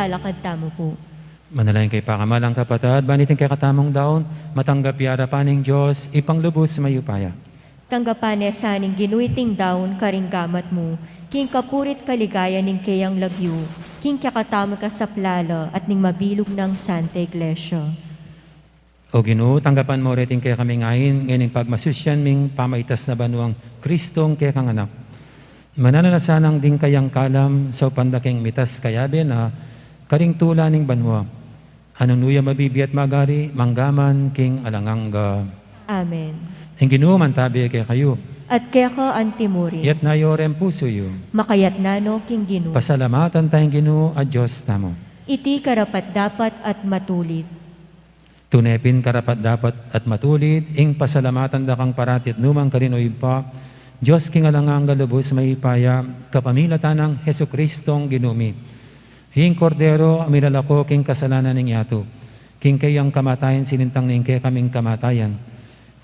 Alakad tamu pu. Manalangin kayu pakamalan kung kapatad, ban iting kekatamung daun, matanggap ya arapan ning Dios, Ibpang lubus mayupaya. Tanggapan na sa ning Ginu iting daun karing gamat mu, king kapurian at kaligayan ning keyang lagyu, king kekatamung kasaplalan at ning mabilug nang Santa Iglesia. O Ginu, tanggapan mu reting kekaming ain, ngening pagmasusyan ming pamaitas na banwang Kristong kekang Anak. Mananu na sanang ding kayang kalam, saupan da keng mitas kayabe na, karing tula ning banwa. Nung nu ya mabibie at magari, mangga man king alang angga. Amen. Ing Ginu mantabi kekayu. At keka antimurin. Itas yu reng pusu yu. Makaitas no king Ginu. Pasalamatan taya ing Ginu a Dios tamu. Iti karapat-dapat at matulid. Tune pin karapat-dapat at matulid, ing pasalamatan da kang parati at nukarin man, O Ibpa, Dios king alang angga lubus mayupaya, kapamilatan nang Jesucristong Ginu mi. Ing Kordero a milalako king kasalanan ning yatu, king keyang kamatayan sinintang ne ing kekaming kamatayan,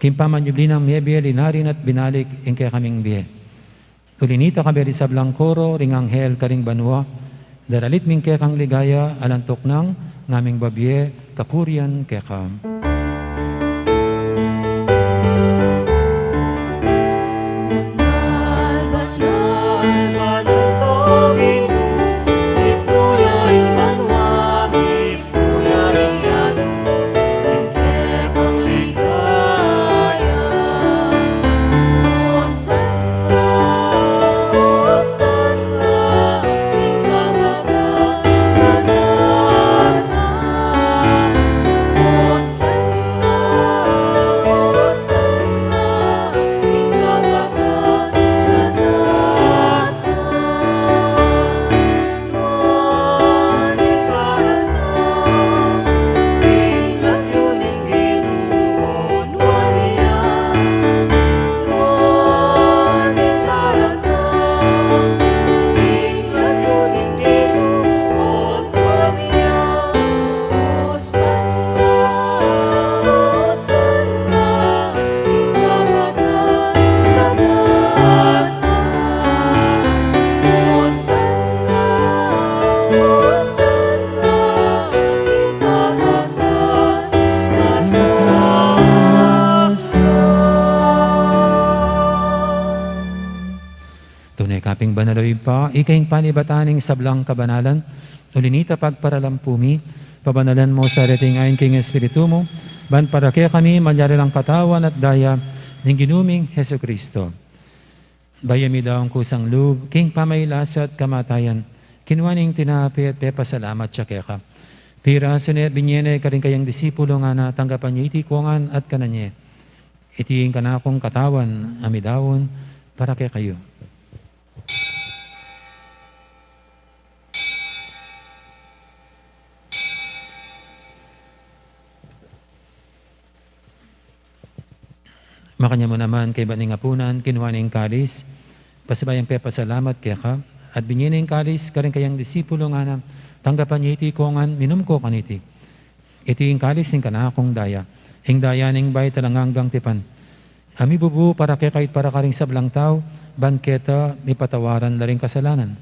king pamanyubli nang mebie linarin at binalik ing kekaming bie. Uli nita, kayabe ring sablang koro ring anghel karing banua, daralit mi ing kekang ligaya, alang tuknang ngaming babie kapurian keka. Tune ka pin banal, o Ibpa, ika ing panibatan ning sablang kabanalan, uli nita pagparalampu mi, pabanalan mu sa reting ain king Espiritu mu, ban para kekami malyari lang katawan at daya ning Ginu ming Jesucristo. Bayu ya midaun kusang lub king pamagkasakit at kamatayan, kinua ne ing tinape at pepasalamat ya keka. Pirasu ne at binie ne karing kayang disipulu, ngana, tanggapan ye iti kuangan at kanan ye. Iti ing kanakung katawan a midaun para kekayu. Makanyan mu naman kaybat ning apunan, kinua ne ing kalis, pasibayu yang pepasalamat keka, at binie ne ing kalis karing kayang disipulu, ngana, tanggapan ye iti kuangan, minum ko kaniti. Iti ing kalis ning kanakung daya, ing daya ning bayu at alang anggang tipan, a mibubu para kekayu at para karing sablang tau, ban keta mipatawaran la ring kasalanan.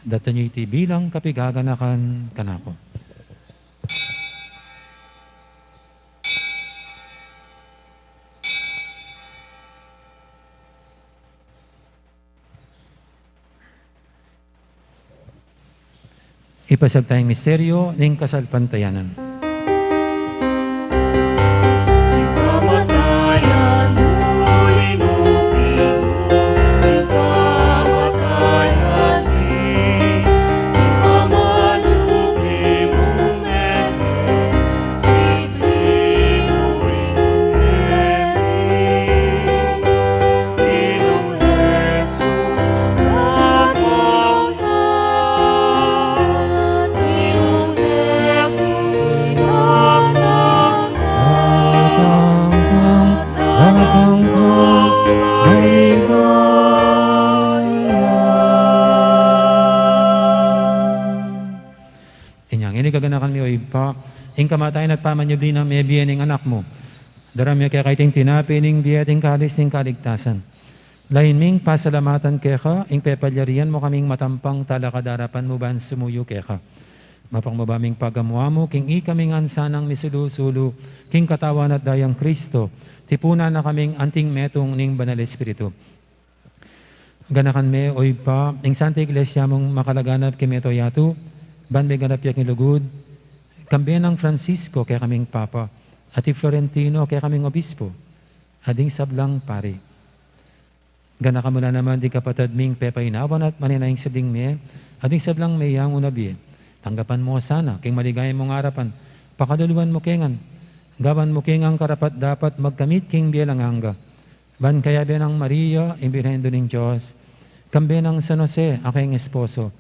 Daptan ye iti bilang kapaganakan kanaku. Ipasiag taya ing misteryu ning kasalpantayanan. Inya ngeni gaganakan mi, o Ibpa, ing kamatayan at pamanyubli nang mebie ning Anak mu. Daraun mi keka iting tinape ning bie at ing kalis ning kaligtasan. Lain ming pasalamatan keka ing pepalyarian mu kaming matampang talakad king arapan mu ban sumuyu keka. Mapakmabaning pagamu-amu king ikami ngan sanang misulu-sulu king katawan at dayang Kristo, tipunan na kaming anting metung ning Banal Espiritu. Ganakan me, o Ibpa, ing Santa Iglesia mung makalaganap king mabilug a yatu, ban miganap ya king lugud, kambe nang Francisco kekaming Papa, at i Florentino kekaming Obispo, at ding sablang pari. Ganakan mu la naman ding kapatad ming pepainawan at manenaya king sablang mie, at ding sablang mie yang unabie. Tanggapan mu sana king maligaya mung arapan, pakaluluan mu ke ngan, gawan mu ke ngan karapat-dapat magkamit king bie alang angga. Ban kayabe nang Maria, ing Birhen Indu ning Dios, kambe nang San Jose a kayang esposo,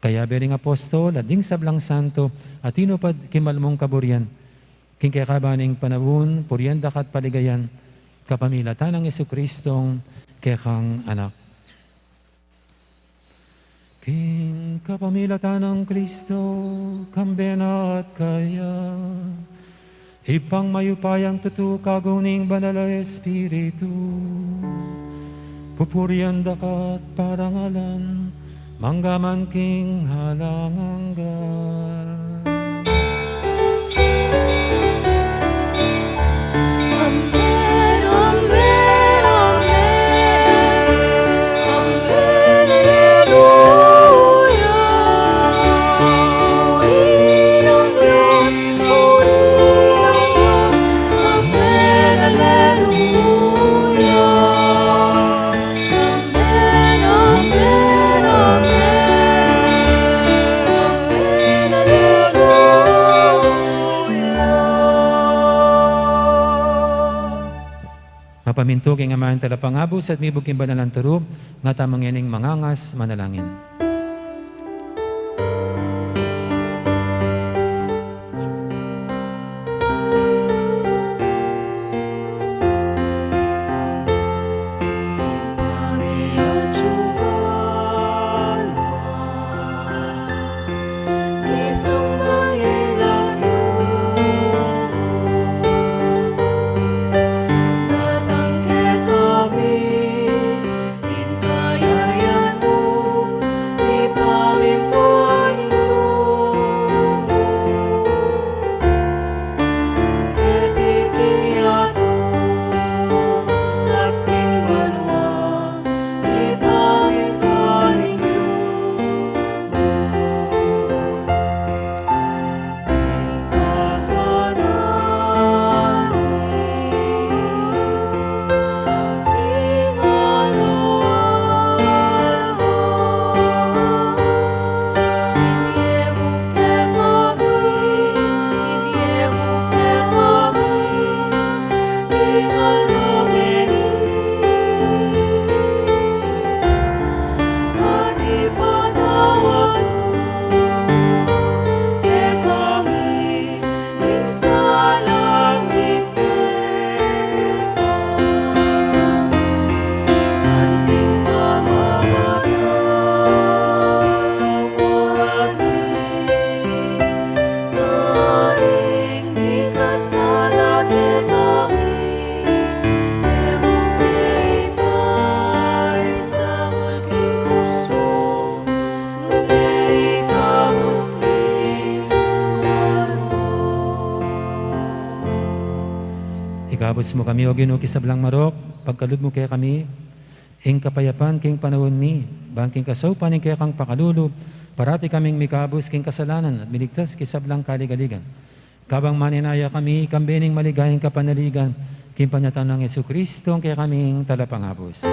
kayabe ring apostol at ding sablang santo a tinupad king mal mung kaburian, king kekaban ning panaun, purian da ka at paligayan, kapamilatan nang Jesucristong kekang Anak. King kapamilatan nang Kristo, kambe na at kaya, Ibpang mayupayang tutu, kayabe ning Banal a Espiritu, pupurian da ka at parangalan, mangga man king alang angga. Amen, amen, amen. Amen, aleluya. Purihin ang Diyos, purihin ang Diyos. Amen, aleluya. Amen, amen, amen. Amen, aleluya. Mapamintu king Ama ing Talapangabus at mibug king banal a turu, ngatamu ngening mangangas manalangin. Ing kayarian mu, mipamintuan ing lub mu. Keti king yatu at king banua, mipamintuan ing lub mu. Ipatawad mu kekami ing sala mi keka, anting pamamatawad mi karing mikasala kekami. E mu ke ipaisaul king tuksu, nune ikabus king marok. Ikabus mu kami, O Ginu, king sablang marok, pagkalub mu kekami ing kapayapan king panaun mi, ban king kasaupan ning kekang pakalulu, parati kaming mikabus king kasalanan at miligtas king sablang kaligaligan. Kabang manenaya kami, kambe ning maligayang kapanaligan, king panyatang nang Jesucristo, a kekaming Talapangabus.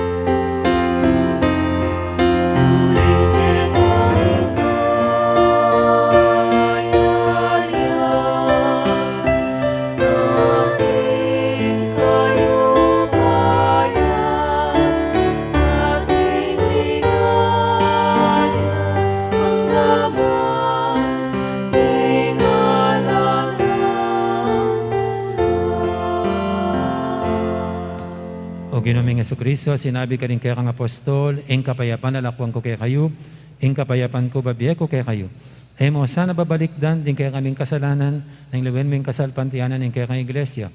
O Ginu ming Jesucristo, sinabi karing kekang apostol, ing kapayapan lakwan ku kekayu, ing kapayapan ku bibie ku kekayu. E mu sana babalikdan ding kekaming kasalanan, nune lawen mu ing kasalpantayanan ning kekang Iglesia.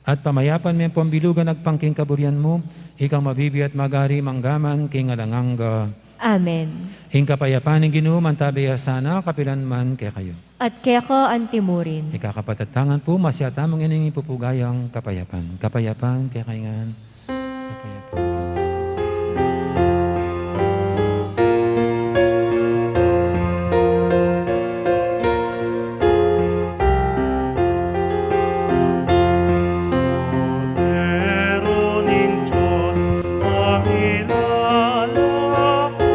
At pamayapan me pung bilugan agpang king kaburian mu, ikang mabibie at magari mangga man king alang angga. Amen. Ing kapayapan ning Ginu mantabe ya sana kapilan man kekayu. At keka antimurin. Ikakapatad ta ngan pu, masyataman ngening ipupugayang kapayapan. Kapayapan kekayu ngan. Kapayapan. Kordero ning Dios, a milalako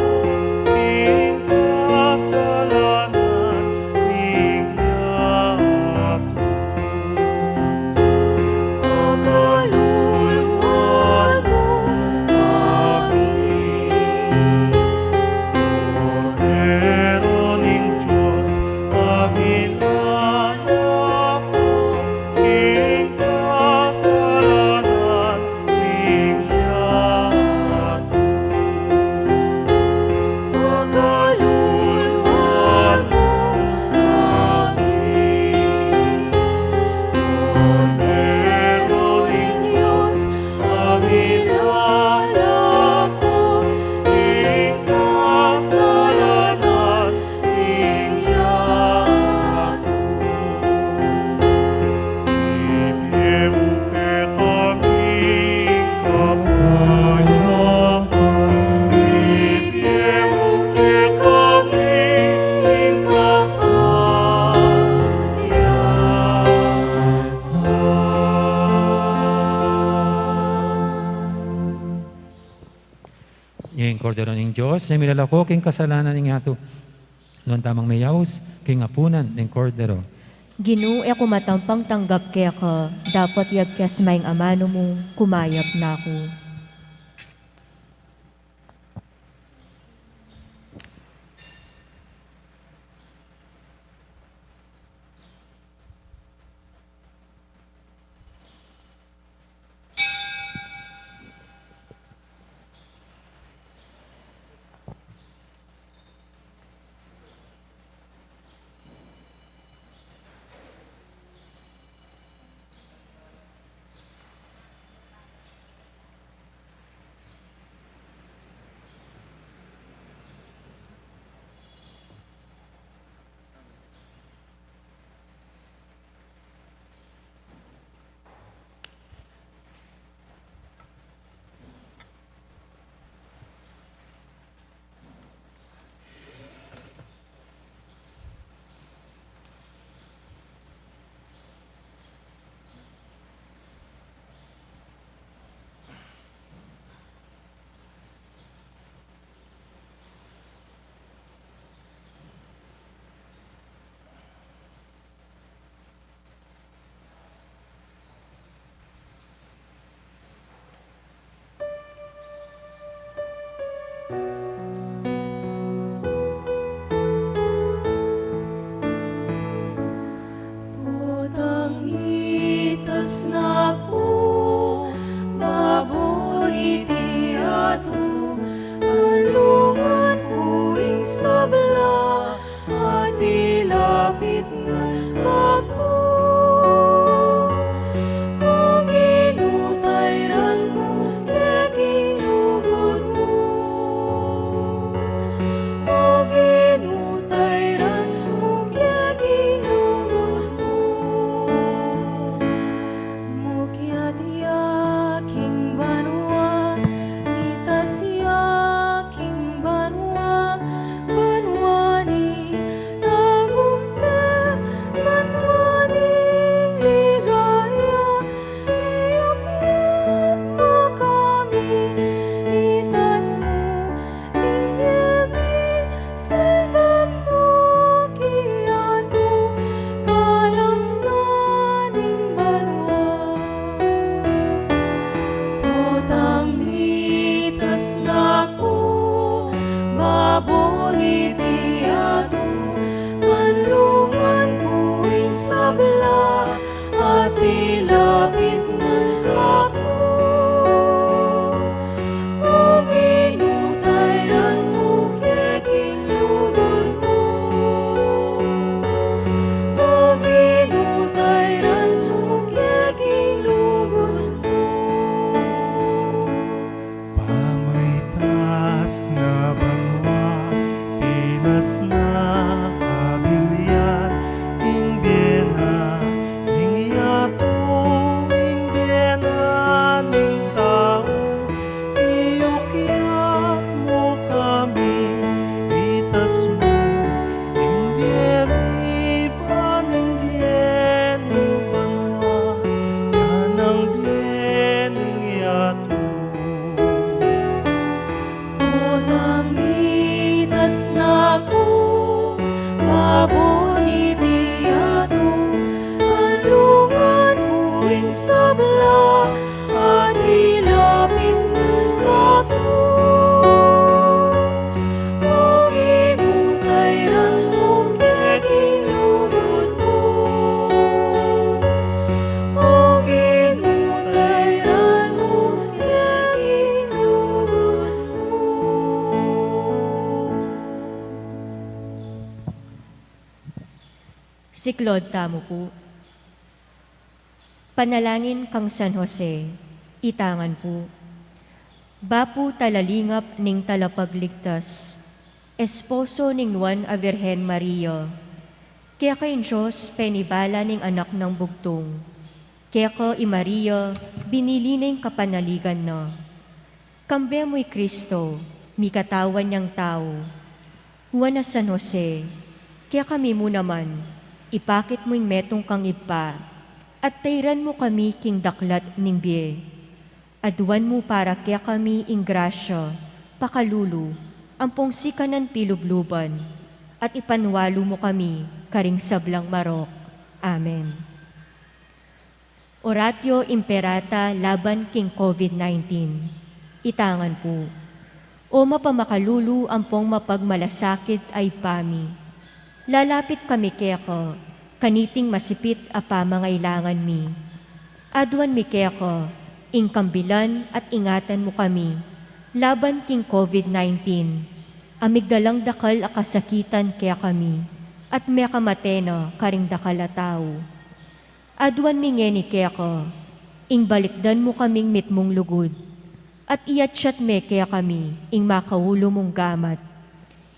king kasalanan ning yatu. Pakaluluan mu kami. Kordero ning Dios, a milalako king kasalanan ning yatu. Pakaluluan mu kami. Kordero ning Dios, a milalako king kasalanan ning yatu. Ibie mu kekami ing kapayapan. Ibie mu kekami ing kapayapan. Ing Kordero ning Dios, a milalako king kasalanan ning yatu. Nuan tamung meyaus king apunan ning Kordero. Ginu, e ku matampang tanggap keka, dapot yagkas me ing amanu mu, kumayap na ku. Potang mitas na ku babo niti yatu, kanlungan ku ing sabla, at ilapit ngan kaku. O Ginu, tayran mu ke king lugud mu. O Ginu, tayran mu ke king lugud mu. Mukyat ya king banua, mitas ya king banua, banua ning tagumpay, banua ning ligaya, iyukyat mu kami, itas mu ing bie mi, salban mu ki yatu, kalamnan ning banua. Potang mitas na ku babo niti yatu, kanlungan ku ing sabla, at ilapit ngan kaku. O Ginu, tayran mu ke king lugud mu. O Ginu, tayran mu ke king lugud mu. Pamaitas na banua. Nakabilyan ing bie na ning yatu, ing bie na ning tau, iyukyat mu kami, itas mu ing bie mi, ban ing bie ning banua, nganang bie ning yatu. Potang mitas na ku, babo niti yatu, kanlungan mu ing sabla, at ilapit mu kaku. O Ginu, tairan mu king lugud mu. O Ginu, tairan mu king lugud mu. Siklaud tamu pu. Panalangin kang San Jose. Itangan pu. Bapu talalingap ning Talapagligtas, esposo ning Nuan a Virgen Maria, keka ing Dios penibala ning Anak nang Bugtung, keka i Maria binili na ing kapanaligan na. Kambe mu i Kristo, mikatawan yang tau. Nuan a San Jose, kekami mu naman, ipakit mu ing metung kang Ibpa, at tairan mu kami king daklat ning bie. Aduan mu para kekami ing grasya, pakalulu, ampong sikanan pilubluban, at ipanwalu mu kami karing sablang marok. Amen. Oratio Imperata laban king COVID nineteen. Itangan pu. O mapamakalulu ampong mapagmalasakit a Ibpa mi, lalapit kami keka kaniting masipit a pamangailangan mi. Aduan mi keka ing kambilan at ingatan mu kami laban king COVID nineteen, a migdalang dakal a kasakitan kekami, at mekamate na karing dakal a tau. Aduan mi ngeni keka ing balikdan mu kaming mitmung lugud, at iyatyat me kekami ing makaulu mung gamat.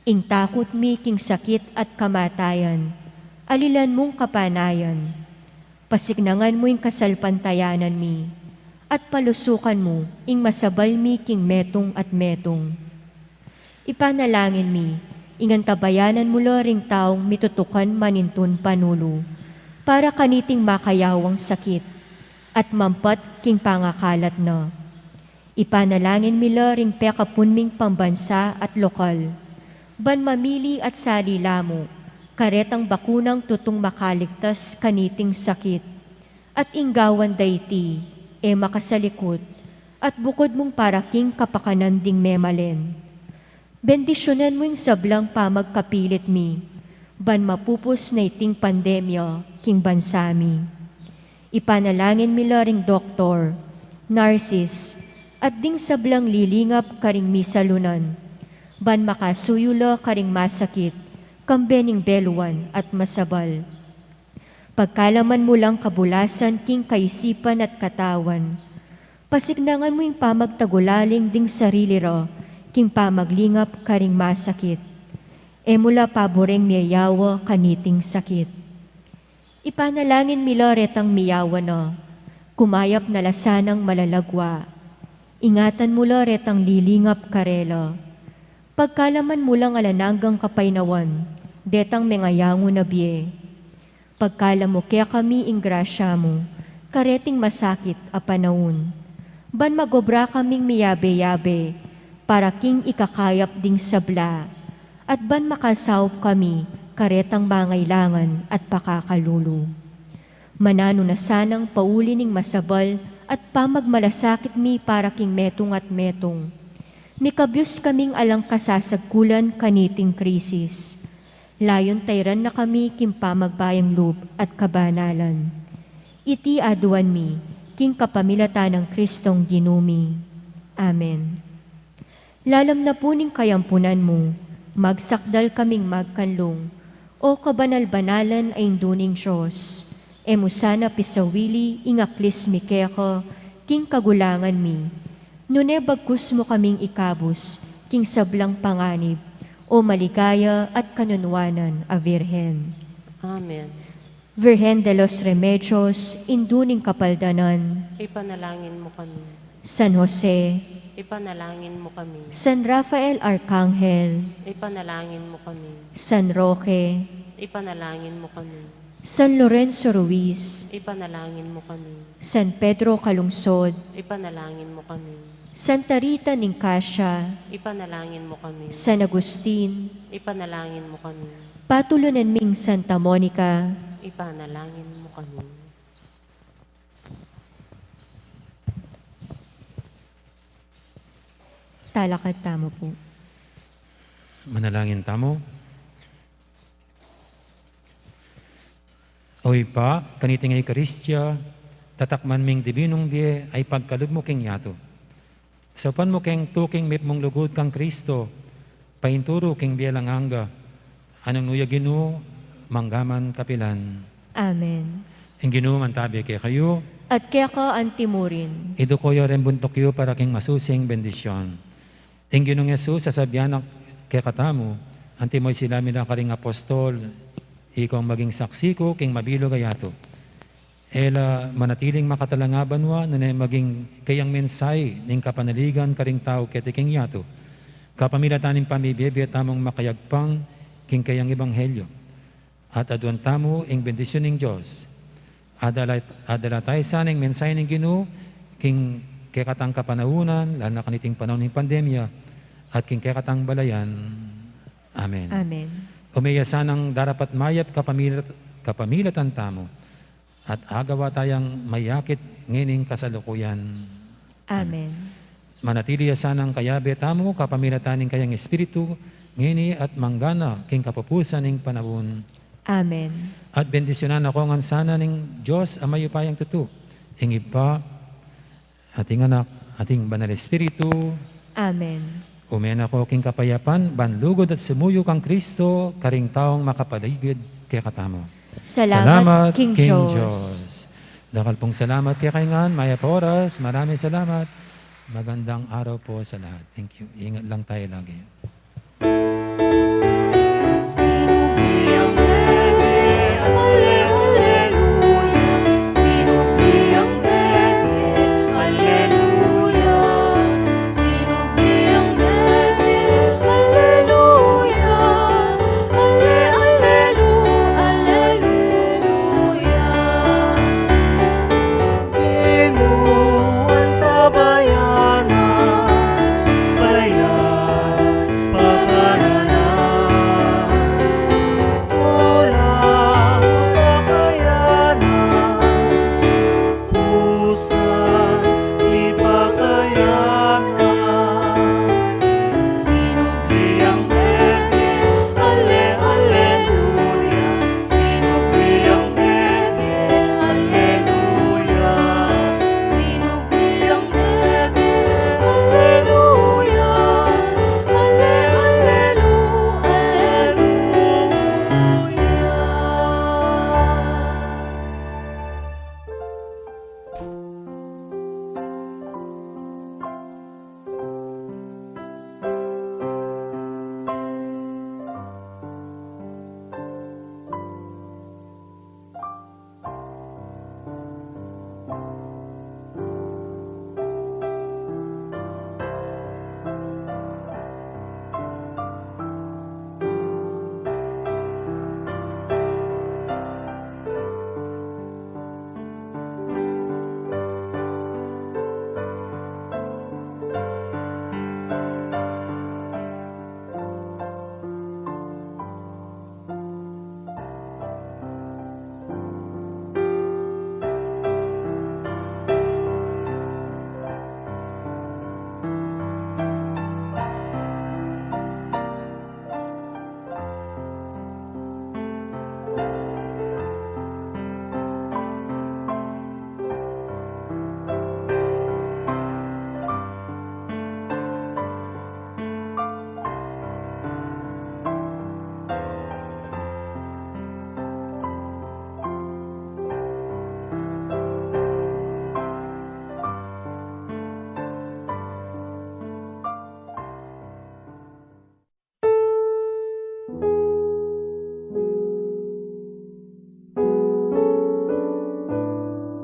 Ing takut mi king sakit at kamatayan, alilan mung kapanayan. Pasiknangan mu ing kasalpantayanan mi, at palusukan mu ing masabal mi king metung at metung. Ipanalangin mi ing antabayanan mu la ring taung mitutukan manintun panulu, para kaniting makayawang sakit, at mampat king pangakalat na. Ipanalangin mi la ring pekapun ming pambansa at lokal, ban mamili at sali la mu karetang bakunang tutung makaligtas kaniting sakit, at ing gawan da iti e makasalikut, at bukud mung para king kapakanan ding memalen. Bendisyunan mu ing sablang pamagkapilit mi, ban mapupus na iting pandemya king bansa mi. Ipanalangin mi la ring doktor, narsis, at ding sablang lilingap karing misalunan, ban makasuyu la karing masakit, kambe ning beluan at masabal. Pagkalaman mu lang kabulasan king kaisipan at katawan. Pasiknangan mu ing pamagtagulaling ding sarili ra king pamaglingap karing masakit. E mu la pabureng miyayawa kaniting sakit. Ipanalangin mi la retang miyawa na, kumayap na la sanang malalagwa. Ingatan mu la retang lilingap karela. Pagkalaman mu lang alang anggang kapaynawan detang mengayangu na bie. Pagkalam mu kekami ing grasya mu kareting masakit a panaun, ban magobra kaming miyabe-yabe para king ikakayap ding sabla, at ban makasaup kami karetang mangailangan at pakakalulu. Mananu na sanang pauli ning masabal at pamagmalasakit mi para king metung at metung. Mikabyus kaming alang kasasagkulan kaniting krisis. Layun tairan na kami king pamagbayang lub at kabanalan. Iti aduan mi king kapamilatan nang Kristong Ginu mi. Amen. Lalam na pu ning kayampunan mu, magsakdal kaming magkanlung, O kabanal-banalan a Indu ning Dios. E mu sana pisawili ing aklis mi keka king kagulangan mi, nune bagkus mu kaming ikabus king sablang panganib, O maligaya at kanunwanan a Virgen. Amen. Virgen de los Remedios, Indu ning Kapaldanan. Ipanalangin mo kami. San Jose. Ipanalangin mo kami. San Rafael Arkanghel. Ipanalangin mo kami. San Roque. Ipanalangin mo kami. San Lorenzo Ruiz. Ipanalangin mo kami. San Pedro Calungsod. Ipanalangin mo kami. Santa Rita ning Cascia. Ipanalangin mo kami. San Agustin. Ipanalangin mo kami. Patulunan ming Santa Monica. Ipanalangin mo kami. Talakad tamu pu. Manalangin tamu. O Ibpa, kaniting Eukaristia, tatakman ming dibinung bie a ipagkalub mu king yatu. Saupan mu keng tuking mipnung lugud kang Kristo, painturu king bie alang angga, a nung nu ya Ginu, manggaman kapilan. Amen. Ing Ginu mantabi kekayu. At keka antimurin. Iduku yu reng buntuk yu para king masusing bendisyon. Ing Ginung Jesus, sasabian na kekatamu, antimo isila mila karing apostol, ikong maging saksi ku king mabilug a yatu. E la manatiling makatalanga banua, nune maging kayang mensahe ning kapanaligan karing tau keti king yatu. Kapamilatan ning pamibie-bie tamung makayagpang king kayang ebanghelyo. At aduan tamu ing bendisyun ning Dios. Adala, adala tayu sana ing mensahe ning Ginu, king kekatang kapanaunan, lalu na kaniting panaun ning pandemya, at king kekatang balayan. Amen. Amen. Ume ya sanang darapat mayap kapamilat-, kapamilatan tamu, at agawa tayang mayakit ngening kasalukuyan. Amen. Manatili ya sanang kayabe tamu, kapamilatan ning kayang Espiritu, ngeni at manggana king kapupusan ning panaun. Amen. At bendisyunan na ko ngan sana ning Dios a mayupayang tutu, ing Ibpa, at ing Anak, at ing Banal Espiritu. Amen. Ume na ko king kapayapan, ban lugud at sumuyu kang Kristo, karing taung makapaligid kekatamu. Salamat king Dios. Dakal pung salamat kekayu ngan, mayap a oras, maraming salamat. Magandang araw po sa lahat. Thank you. Ingat lang tayo lagi. Sinubli ang meme, ale, aleluya. Sinubli ang meme, aleluya. Sinubli ang meme, aleluya. Ale, alelu-, aleluya. Ginu, antabayanan, balayan, pagananan.